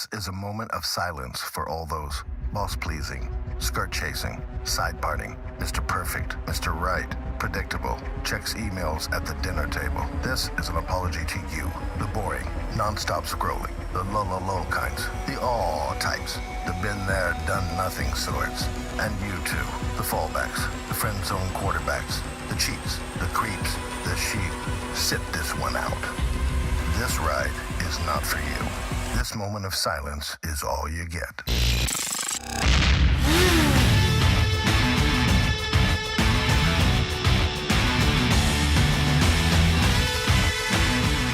This is a moment of silence for all those boss pleasing, skirt chasing, side parting, Mr. Perfect, Mr. Right, predictable, checks emails at the dinner table. This is an apology to you, the boring, non-stop scrolling, the low, low, low kinds, the all types, the been there, done nothing sorts, and you too, the fallbacks, the friend zone quarterbacks, the cheats, the creeps, the sheep. Sit this one out. This ride is not for you. This moment of silence is all you get.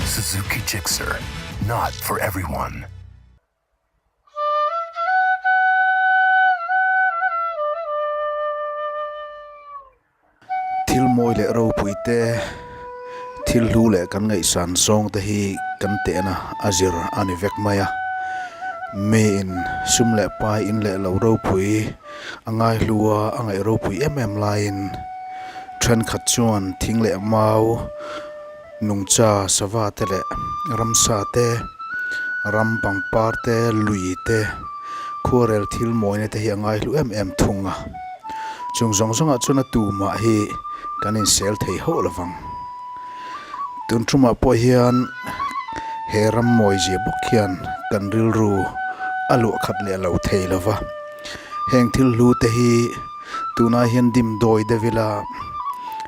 Suzuki Gixxer, not for everyone. Thil mawi leh ropui te, thil hlu leh kan ngaihsan zawng te hi kan tehna a zir a ni vek mai a. Miin sum leh pai in leh lo ropui a ngai hlu a, a ngaih ropui em em laiin thenkhat chuan thing leh mau, nungcha sava te leh ramsa te, ram pangpar te, lui te, khuarel thil mawina te hi a ngai hlu em em thung a. Chung zawng zawngah chuan a tumah hi kan insel thei hauh lo vang. Tun tumah pawh hian he ram mawizia bawk hian kan rilru a luah khat leh lo thei lo va. Heng thil hlu te hi tunah hian dimdawi deuh ila,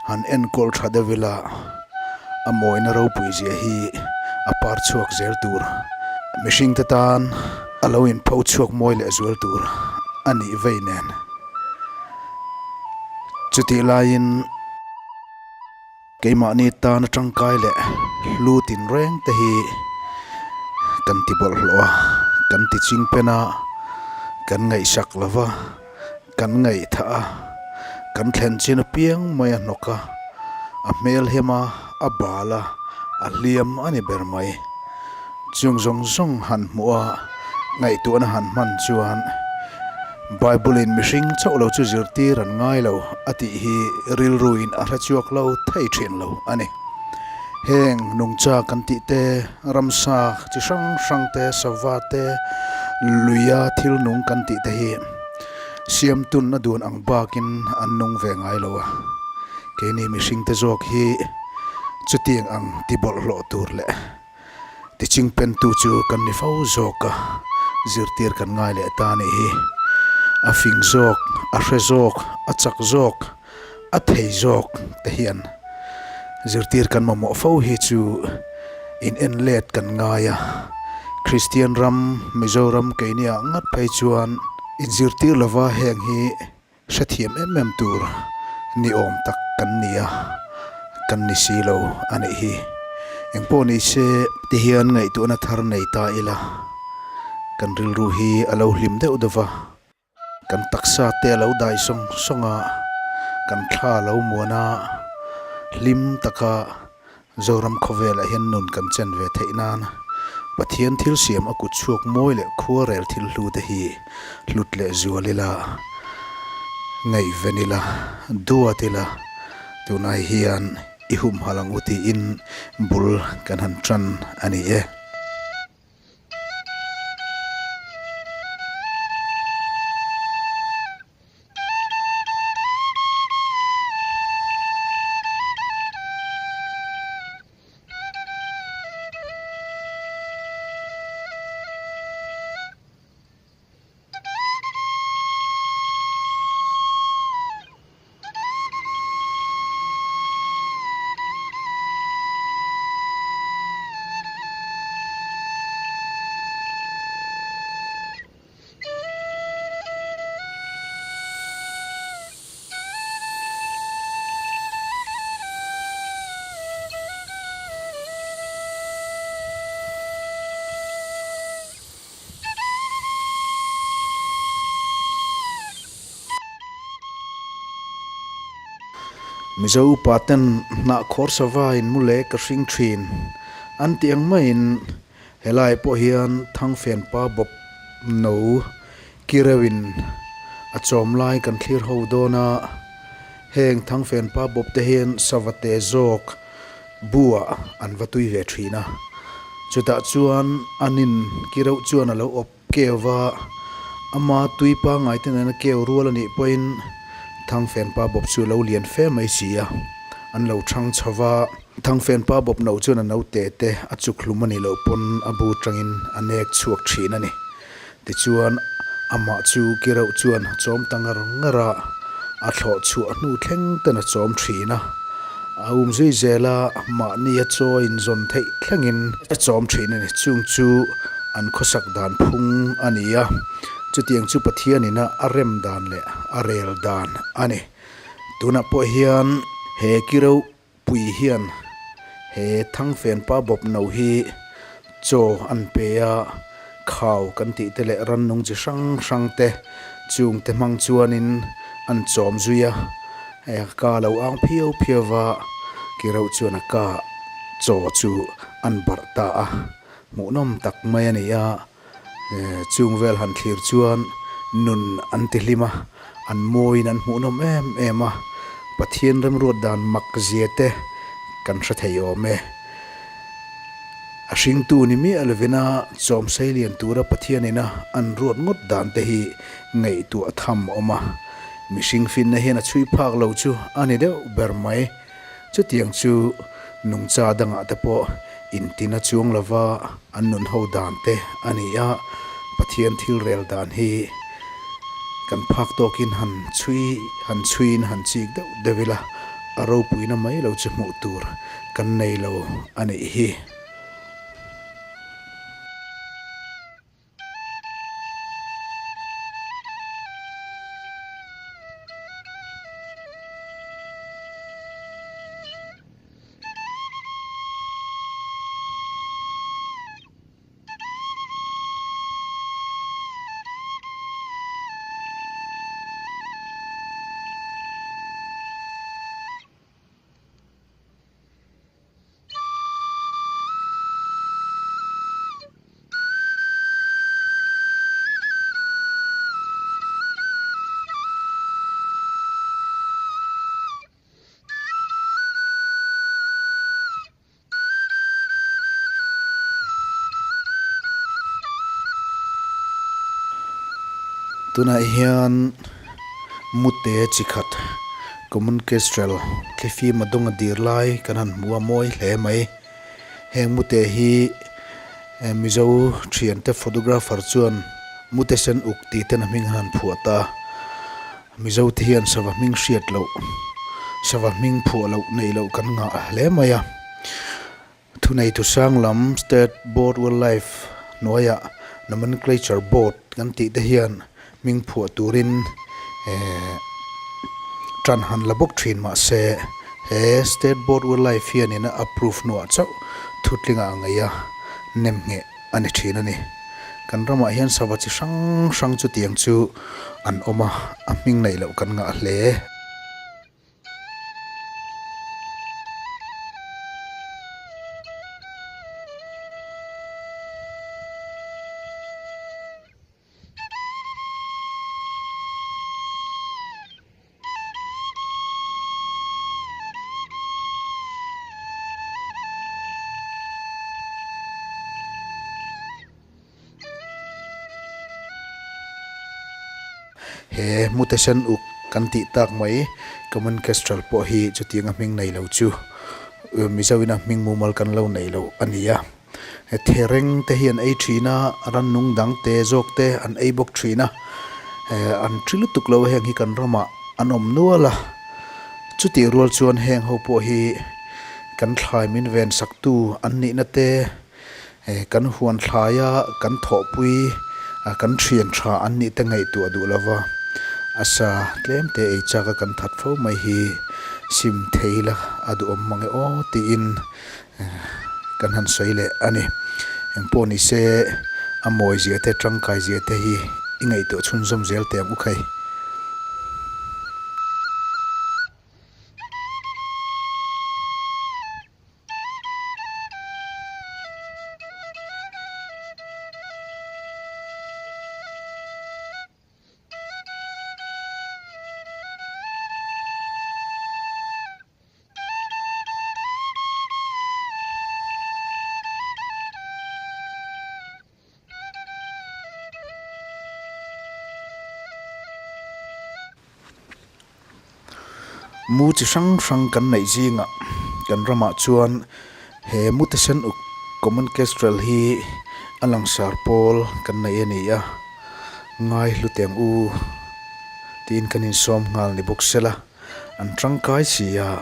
han enkawl tha deuh ila a mawina ropui zia hi a par chhuak zel tur. Mihring te tan a lo inpho chhuak mawi leh zual tur a nih vei nen. Chutih laiin keimahni tan a tangkai leh hlu tinreng te hi kan ti bawlhhlawh a, kan ti chingpen a, kan ngaihsak lo va, kan ngaihthah a, kan thlen chin apiang mai a hnawk a, a hmel hem a, a bal a, a hliam a ni ber mai. Chung zawng zawng han hmuh a, ngaihtuahna han hman chuan Bible-in mihring chauh lo chu zirtir an ngai lo a tih hi rilruin a hre chhuak lo thei thin lo a ni. Heng nungcha kan tih te, ramsa chi hrang hrang te, sava te, luia thil nung kan tih te hi siamtun a dun ang bakin an nung ve ngai lo a. Keini mihring te zawk hi chutiang ang ti bawlhhlawh tur leh Tiching pentu chu kan ni fo zawk a, zirtir kan ngai leh ta anih hi. A fing zawk, a hre zawk, a chak zawk, a thei zawk te hian zirtir kan mamawh fo hi chu in en let kan ngai a. Kristian ram, Mizoram keiniah ngat phei chuan inzirtir lova heng hi Hrethiam em em tur ni awm tak kan ni a, kan ni si lo a nih hi. Engpawh ni se ti hian ngaihtuahna thar nei ta ila, kan rilru hi a lo hlim deuh deuh va, kan taksa te a lo dai sawng sawng a, kan thla a lo muan a, hlim taka Zoram khawvelah hian nun kan chen ve theih nan Pathian thil siam a kut chhuak mawi leh khuarel thil hlu te hi hlut leh zual ila, ngaihven ila, duat ila, tunai hian i humhalh ang u tiin bul kan han tan a ni e. Mizo upa ten hnah khawr sava in mu leh ka hring thin an tih ang maiin Helai pawh hian Thangfen pa bawp no ki reuhin a chawm lai kan thlir ho dawn a, heng Thangfen pa bawp te hian sava te zawk buah an va tui ve thin a. Chutah chuan an in ki reuh chuan a lo awp keu va, ama tui pangngai te nena keu rual a nih pawhin Thangfen pa bawp chu a lo lian fe mai si a, an lo thang chho va. Thangfen pa bawp no chuan a naute te a chuk hlum a nih loh pawn a bu tangin a nek chhuak thin a ni. Tichuan, amah chu ki reuh chuan a chawm ta ngar ngar a, a thlawh chhuah hnu thleng ten a chawm thin a. A um zui zel a, mahni a chaw inzawn theih thlengin a chawm thin a ni. Chung chu an khawsak dan phung a ni a, chutiang chu Pathianina a rem dan leh a rel dan a ni. Tunah pawh hian he ki reuh Pui hian he Thangfenpa bawp no hi chaw an pe a, khau kan tih te leh rannung chi hrang hrang te chung te hmang chuanin an chawm zui a, hei a ka lo ang phiau phiau va, ki reuh chuan a ka chaw chu an barh ta a, hmuhnawm tak mai a ni a. Chung vel han thlir chuan nun an ti hlim a, an mawiin an hmuhnawm em em a, Pathian remruat dan mak zia te kan hre thei awm e. A hringtu ni miah lovina chawm sei lian tura Pathianina an ruat ngawt dan te hi ngaihtuah tham awm a, mihring finna hian a chhui phak lo chu a ni deuh ber mai. Chutiang chu nungcha dangah te pawh intina chuang lova an nun ho dan te a ni a, Pathian thil rel dan hi kan phak tawkin han chhui han chhuiin han chik deuh deuh ila, a ropuina mai lo chu hmuh tur kan nei lo a nih hi. Tunah hian mute chi khat common kestrel thlifim a dawng a dir lai kan han hmu a mawi hle mai. Heng mute hi Mizo thiante photographer chuan mute sen uk tih ten a hming an han phuah ta a. Mizo te hian sava hming hriat loh, sava hming phuah loh neih loh kan ngah hle mai a. Thuneitu sang lam State Board Wildlife hnuaiah Nomenclature Board kan tih te hian hming phuah turin tan han la bawk thin mahse he State Board Wildlife hianin a approve hnuah chauh thutlingah a ngei a, nemngheh a ni thin a ni. Kan ramah hian sava chi hrang hrang chutiang chu an awm a, a hming neih loh kan ngah hle. He mutation uk kan tih tak mai common kestrel pawh hi chutianga hming nei lo chu Mizoina hming mumal kan lo nei lo a ni a. Thereng te hi an ei thin a, rannung dang te zawk te an ei bawk thin a, an thi lutuk lo a heng hi kan ramah an awm nual a, chutih rual chuan heng ho pawh hi kan thlai min ven sak tu an nihna te kan huan thlaia kan thawhpui kan thian tha an nih te ngaihtuah duh lova a sa tlem te ei chak a kan that fo mai hi sim thei la a duhawm mang e aw tiin Kan han sawi leh a ni. Engpawh ni se, a mawi zia te, tangkai zia te hi i ngaihtuah chhunzawm zel teh ang u khai. Mu chi hrang hrang kan neih zingah kan ramah chuan he mute sen uk common kestrel hi a langsar pawl kan nei a ni a, ngai hlu teng u tiin kan insawm nghal ni bawk sela, an tangkai si a,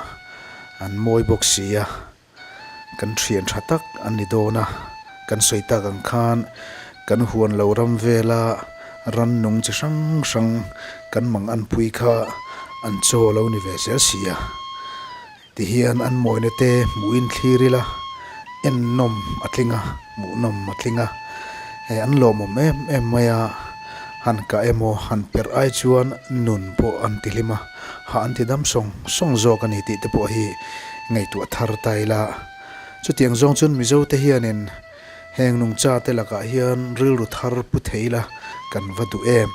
an mawi bawk si a. Kan thian tha tak an ni dawn a, kan sawi tak ang khan kan huan lo ram vela rannung chi hrang hrang kan mang anpui kha an chaw lo ni ve zel si a. Tihian an mawina te hmuhin thlir ila ennawm a tling a, hmuhnawm a tling a, hei an lawmawm em em mai a, han kah emaw han perh ai chuan nun pawh an ti hlim a. Ha an ti dam sawng sawng zawk a ni tih te pawh hi ngaihtuah thar ta ila. Chutiang zawng chuan Mizo te hianin heng nungcha te lakah hian rilru thar pu thei ila kan va duh em.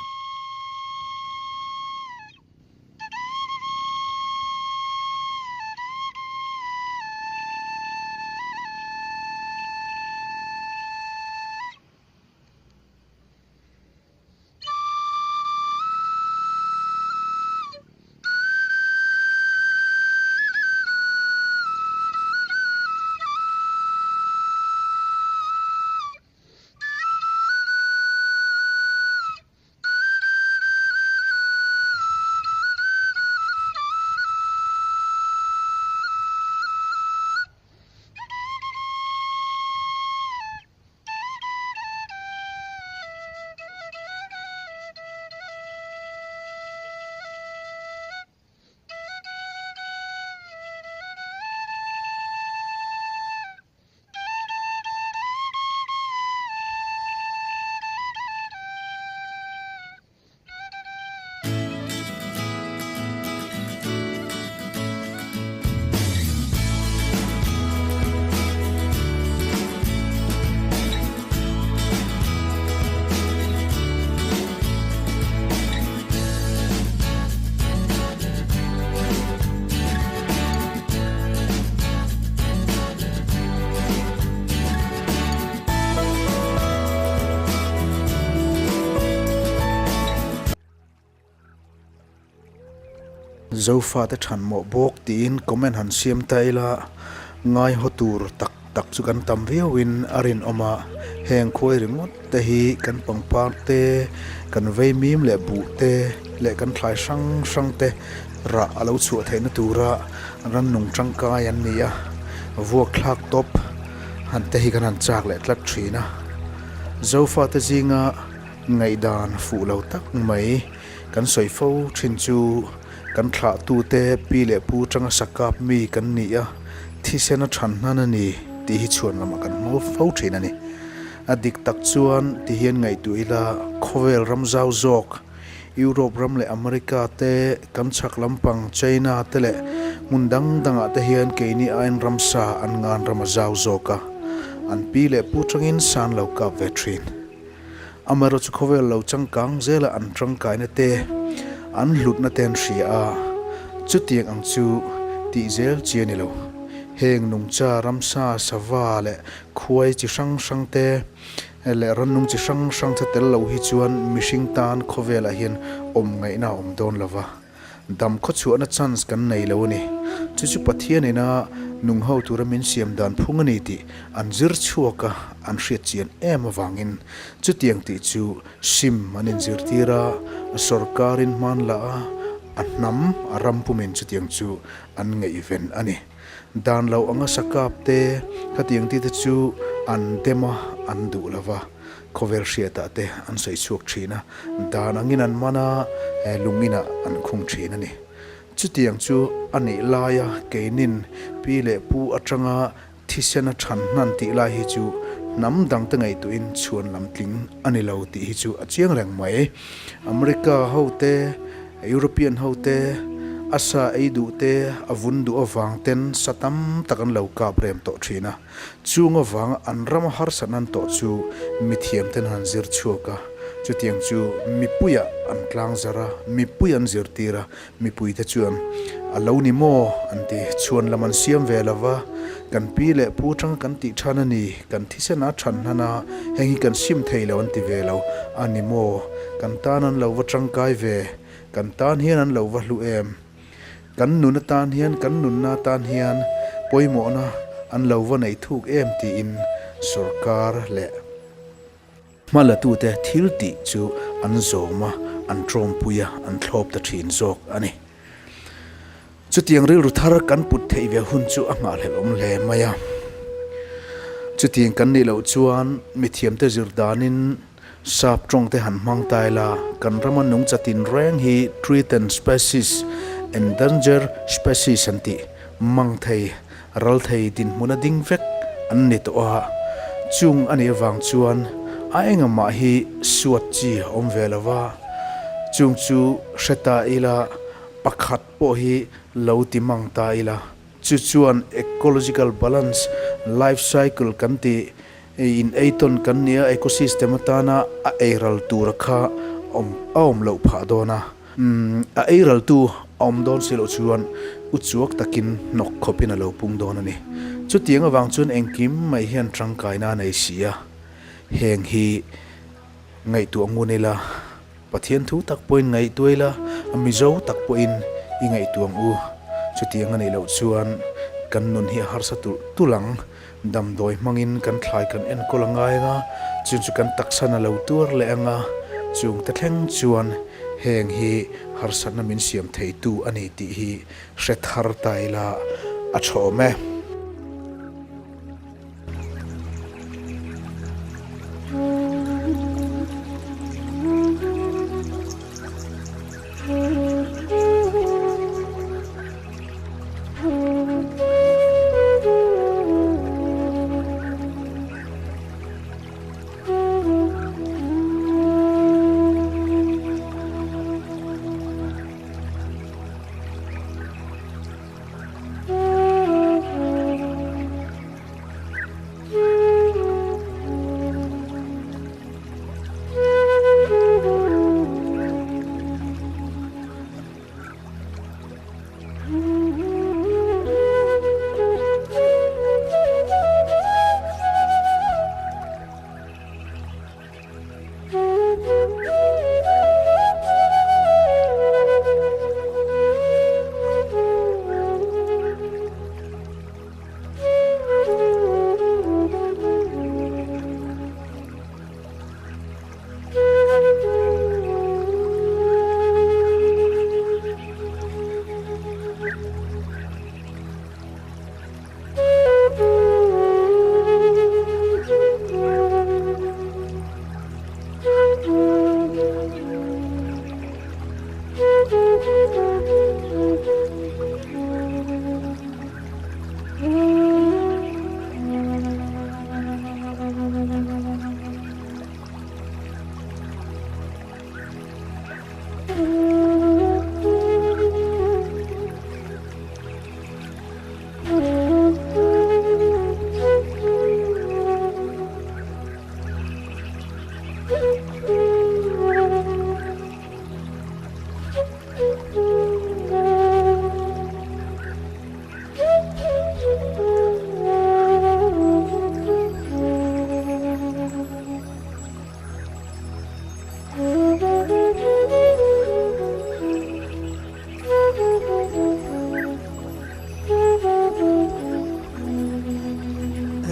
Zofate than mawh bawk tiin comment han siam ta ila ngai haw tur tak tak chu kan tam viauin a rinawm a, heng khuai ringawt te hi kan pangpar te, kan veimim leh buh te leh kan thlai hrang hrang te rah a lo chhuah theihna tura rannung tangkai an ni a, vuak thlak tawp han te hi kan han chak leh tlat thin a. Zofate zinga ngaihdan fuh lo tak mai kan sawi fo thin chu kan thlahtute pi leh pu tanga sakap mi kan ni a, thisen a than hnan a ni tih hi chhuan lamah kan hmu fo thin a ni. A dik tak chuan ti hian ngaihtuah ila khawvel ram zau zawk Europe ram leh America te, kan chhak lampang China te leh hmun dang dangah te hian keini aiin ramsa an ngan ram a zau zawk a, an pi leh pu tangin san lo kap ve thin. Amaherawhchu khawvel lo changkang zela an tangkaina te, an hlutna te an hria a, chutiang ang chu tih zel chi a ni lo. Heng nungcha, ramsa, sava leh khuai chi hrang hrang te, leh rannung chi hrang hrang te tel lo hi chuan mihring tan khawvelah hian awm ngaihna a awm dawn lo va, dam khawchhuahna chance kan nei lo a ni. Chu chu Pathian ina nung ho tura min siam dan phung a ni tih an zir chhuak a, an hriat chian em avangin chutiang tih chu sim an inzirtir a, a sawrkarin hman la a, a hnam a ram pumin chutiang chu an ngaihven a ni. Dan lo anga sakap te khatiang tite chu an dem a, an duh lo va, khawvel hriatah te an sawi chhuak thin a, dan angin an man a, lung inah an khung thin a ni. Chutiang chu a nih laia keinin pi leh pu atanga thisen a than hnan tih lai hi chu hnam dangte ngaihtuahin chhuan lam tling a ni lo tih hi chu a chiang reng mai. America hote European hote a sa ei duh te, a vun duh avang ten sa tam tak an lo kap rem tawh thin a. Chung avanga an rama harsatna an tawh chu mithiam ten han zir chhuak a, chutiang chu mipuiah an tlang zar a, mipui an zirtir a, mipuite chuan a lo ni maw an ti. Chhuan lam an siam ve lo va, kan pi leh pu tanga kan tih than a ni, kan thisen a than hnan a, heng hi kan sim thei lo an ti ve lo a ni maw? Kan tan an lo va tangkai ve, kan tan hian an lo va hlu em? Kan nun atan hian, kan nunna atan hian pawimawhna an lo va nei thuk em tiin sorkar leh hmalatute thil tih chu an zawm a, an tawmpui a, an thlawp ta thin zawk a ni. Chutiang rilru thar kan put theih ve hun chu a nghahhlelh awm hle mai a. Chutiang kan nih loh chuan mithiamte zir danin Sap tawng te han hmang ta ila, kan rama nungcha tinreng hi threatened species, endangered species an tih, mang thei, ral thei dinhmuna ding vek an ni tawh a. Chung a nih avang chuan a engamah hi suat chi a awm ve lo va, chung chu hre ta ila, pakhat pawh hi lo ti mang ta ila, chu chuan ecological balance, life cycle kan tih, Ei in ei tawn kan nia ecosystem atana a ei ral tura kha awm a awm loh phah dawn a, umm a ei ral tu a awm dawn si loh chuan u chuak takin hnawk khawpin a lo pung dawn a ni. Chutiang avang chuan engkim mai hian tangkaina a nei si a, heng hi ngaihtuah ngun ila. Pathian thu tak pawhin ngaihtuah ila, a Mizo tak pawhin i ngaihtuah ang u. Chutiang a nih loh chuan kan nun hi a harsa tulh tulh ang. Damdawi hmangin kan thlai kan enkawl a ngai ang a, chung chu kan taksan a lo tuar leh ang a, chungte thleng chuan heng hi harsatna min siam theitu a ni tih hi hre thar ta ila a tha awm e.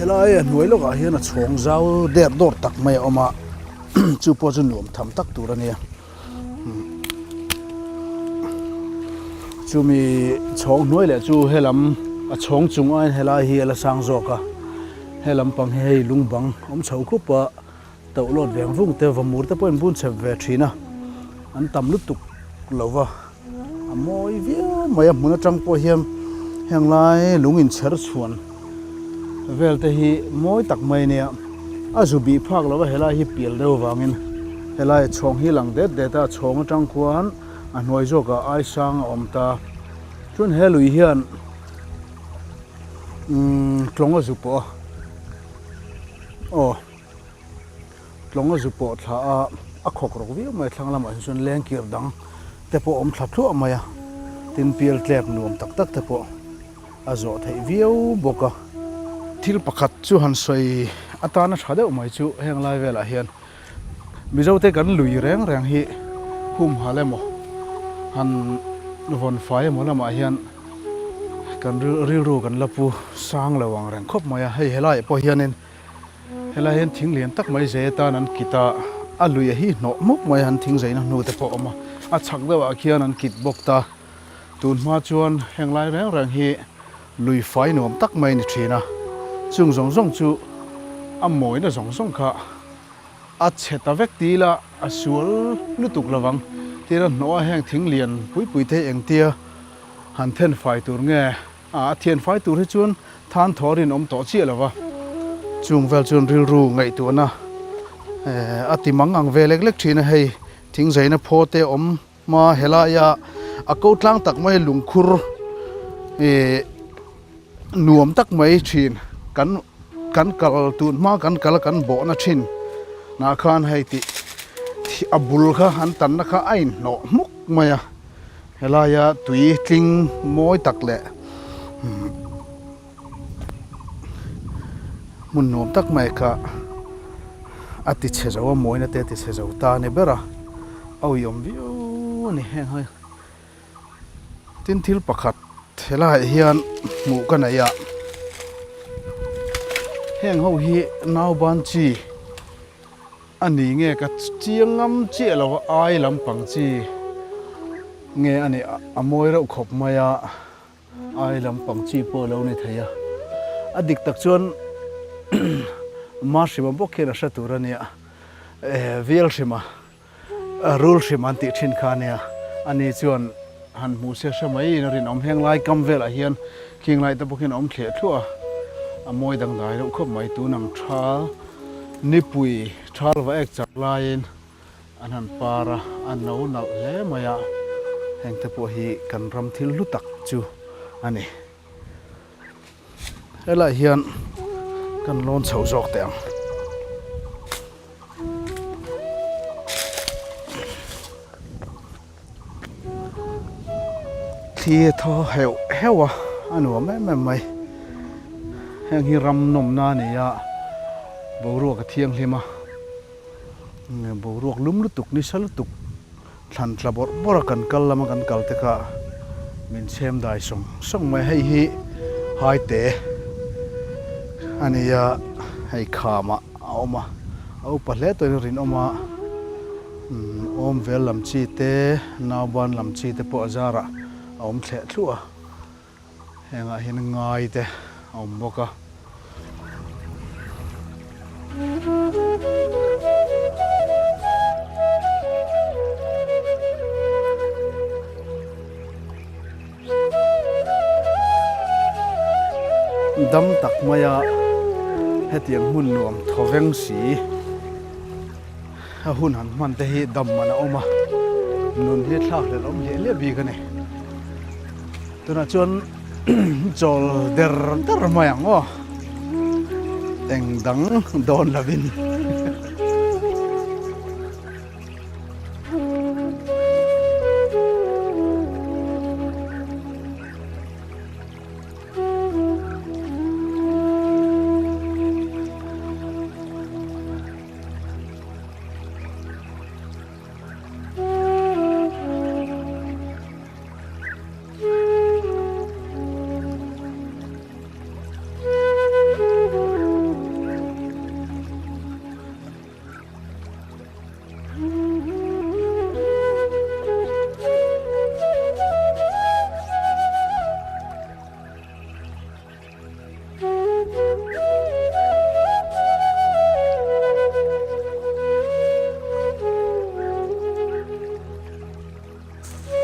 Helai a hnuai lawkah hian a chhawng zau der dawr tak mai a awm a chu pawh chu nuam tham tak tur a nia chumi chhawng hnuai leh chu helam a chhawng chung aiin helai hi a la sang zawk a helam pang hi hei lung bang awm chho khup a. Toh lawt veng vung te vamur te pawh in bun chep ve thin a, an tam lutuk lo va, a mawi viau mai a hmun atang pawh hian heng lai lung inchher chhuan vel te hi mawi tak mai a nia, a zu bih phak lo va helai hi pial deuh avangin helai a chhawng hi lang det det a, a chhawng atang khuan a hnuai zawkah aisang a awm ta, chuan he lui hian umm tlawng a zu pawh a aw. Tlawng a zu pawh thla a, a khawk rawk viau mai a thlang lamah hian chuan lengkir dang te pawh a awm thla thluah mai a, tin pial tlek nuam tak tak te pawh a zawh theih viau bawk a. Thil pakhat chu han sawi atana tha deuh mai chu heng lai velah hian Mizote kan lui reng reng hi humhal emaw han. vawn fai emaw lamah hian kan rilru kan la pu sang lo ang reng khawp mai a, hei helaiah pawh hianin helai hian thing lian tak mai zai atan an kit a, a lui hi hnawh hmuk mai a an thing zaina hnu te pawh a awm a, a chhak deuhah khian an kit bawk ta, tun hma chuan heng lai reng reng hi lui fai nuam tak mai a ni thin a, chung zawng zawng chu a mawina zawng zawng kha. A chhe ta vek ti ila a sual lutuk lovang. Tin a hnawh a heng thing lian pui pui te hi engtia han then fai tur nge? A thian fai tur hi chuan than thaw rinawm tawh chiah lova. Chung vel chuan rilru ngaihtuahna a ti mang ang ve lek lek thin a, hei thing zaina phaw te awm hma helaia a ko tlang tak mai lungkhur ih nuam tak mai thin kan kan kal tun hma kan kal a kan bawhna thin nah khan hei tih a bul kha an tanna kha a inhnawh hmuk mai a helaia tui tling mawi tak leh Hmun nuam tak mai kha a ti chhe zo a, mawina te a ti chhe zo ta a ni ber a, a uiawm viau a ni heng hi. Tin thil pakhat helaiah hian hmuh ka nei a, heng ho hi nauban chi a ni nge ka chiang ngam chiah lo a, ai lampang chi nge a nih a mawi reuh khawp mai a. Ai lampang chi pawh a lo ni thei a, a dik tak chuan ma hrima bawk hian a hre tur a nia, vial hrima, rul hrima an tih thin kha a nia, ani chuan han hmuh se hre mai in a rinawm. Heng lai kam velah hian khing lai te bawk hian a awm thliah thluah a, a mawi dangdai deuh khawp mai. Tun ang thal nipui thal va ek chak laiin An han par a, a no nalh hle mai a, heng te pawh hi kan ram thil hlu tak chu a ni. Helaiah hian kan lawn chho zawk teh ang. Thli a thaw heuh heuh a, a nuam em em mai. Heng hi ram nawmna a ni a, boruak a thianghlim a. Boruak lum lutuk nisa lutuk thlan tla bawrh bawrh a kan kal lama kan kal te kha min chhem dai sawng sawng mai hei hi haite a ni a hei khamah a awm a a upa hle tawhin a rinawm a awm vel lam chi te nauban lam chi te pawh a zarah a awm thleh thluah a. Hengah hian ngai te a awm bawk a. Dam tak maia hetiang hmun nuam thawveng si a hun han hman te hi dam man a awm a, nun hi thlak hlelh awm hle hle bik a ni. Tunah chuan chawl der der mai ang aw, eng dang dawn lovin.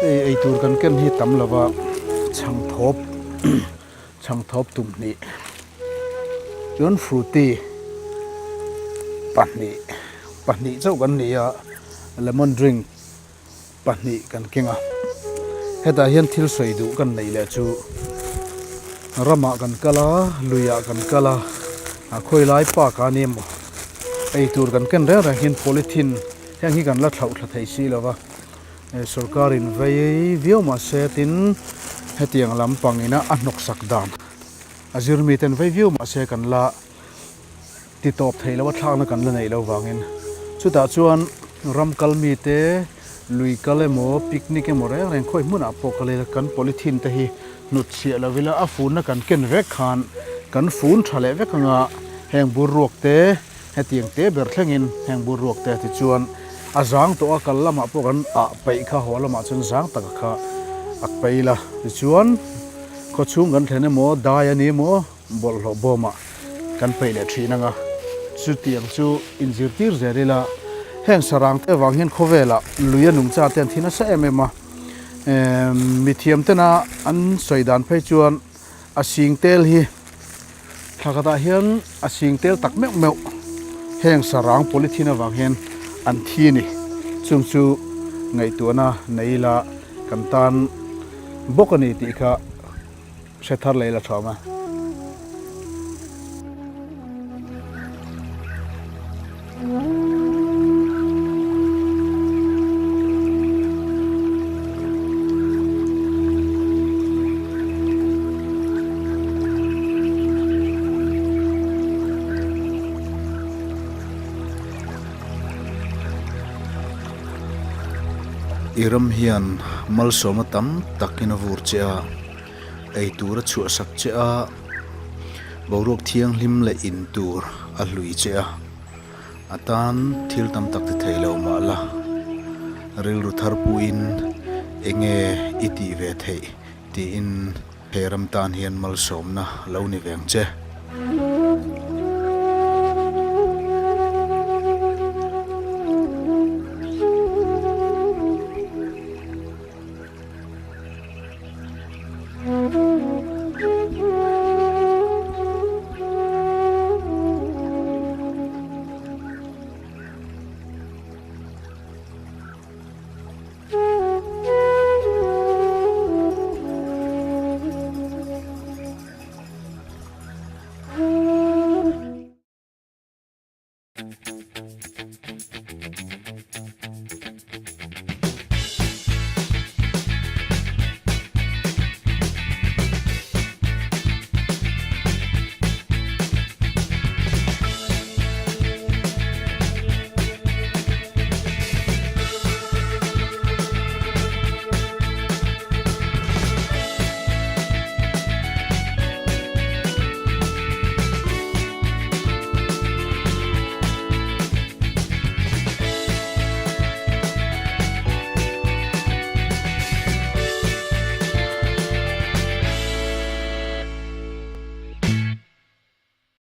Hei eitur kan ken hi tam lova chhangthawp chhangthawp tum hnih chuan frutty pahnih pahnih chauh kan ni a lemon drink pahnih kan keng a hetah hian thil sawi duh kan neih leh chu ramah kan kal a luiah kan kal a a khawi lai park ah a ni emaw eitur kan ken reng reng hian polythene heng hi kan la thlauh thla thei si lo va sorkar in vei viau mahse tin hetiang lampang ina a hnawksak dan a zir mi ten vei viau mahse kan la Ti tawp theih loh a thlakna kan la neih loh vangin chutah chuan ram kal mite, Lui kal emaw, picnic emaw reng reng khawi hmunah pawh kal ila kan polythene te hi hnut chhiah lo ila a funna kan ken vek khan kan fun tha leh vek anga heng bur ruak te hetiang te ber thlengin heng bur ruak te tichuan a zang tawh a kal lamah pawh kan ah peih kha haw lamah chuan zang taka kha ak peih ila tichuan khawchhung kan thlen emaw dai a ni emaw Bawlhhlawh bawmah kan peih leh thin ang a, chutiang chu inzirtir zel ila, heng sarang te avang hian khawvelah lui a nungcha te an thi nasa em em a, mithiam tena an sawi dan phei chuan a sing tel hi thla khatah hian a sing tel tak meuh meuh heng sarang polythene avang hian an thi a ni, chung chu ngaihtuahna nei ila kan tan bawk a ni tih kha. Hre thar leh la thawm a. I ram hian malsawmna tam takin a vur che a. Ei tur a chhuahsak che a, boruak thianghlim leh in tur a hlui che a, a tan thil tam tak ti thei lo mah la, rilru thar puiin enge i tih ve theih tiin he ram tan hian malsawmna lo ni veng che.